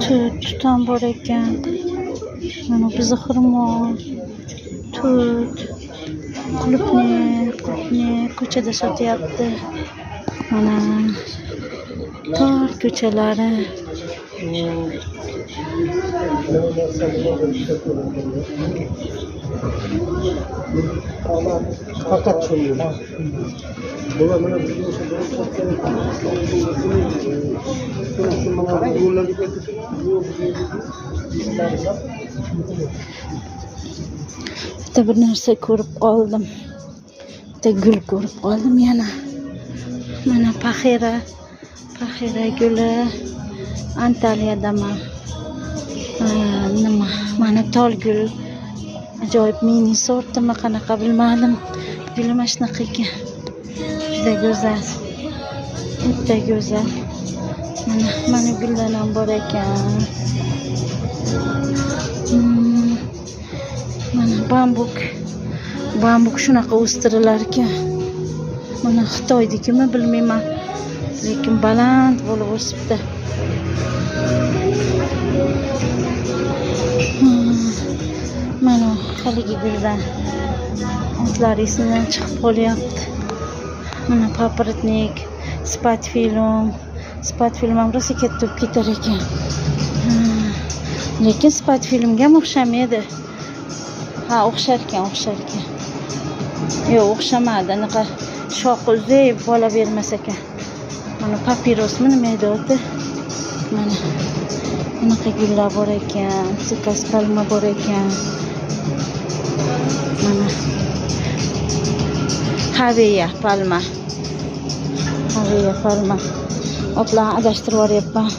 Tut, tut ham bor ekan. Mana bizni xurmo, tut, qulupni, qulupni ko'chada sotyapti. Mana tor ko'chalari. Bitta bir narsa ko'rib qoldim. Bitta gul ko'rib qoldim yana. Mana paxira, paxira guli. Antaliyadaman. Nima? Mana tolgul. Ajoyib mini sortimi qanaqa bilmadim. Guli mana shunaqa ekan. Juda go'zal. Juda go'zal. Mana, mana guldan ham bor ekan. Mana bambuk. Bambuk shunaqa o'stirilar ekan. Mana Xitoynikimi bilmayman. Lekin baland bo'lib o'sibdi. Mana haligi guldan otlar esimdan chiqib qolyapti. Mana paprotnik, spatfilum. Spatfilum ham rosa katta bo'lib ketar ekan. Lekin spatfilumga ham o'xshamaydi. Ha, o'xshar ekan, o'xshar ekan. Yo'q, o'xshamadi. Anaqa shoxi uzayib bola bermas ekan. Mana papirosmi nima edi oti? Mana bunaqa gullar bor ekan, sikas palma bor ekan. Mana Haveya palma. Haveya palma. Otlarni adashtirib yuboryapman.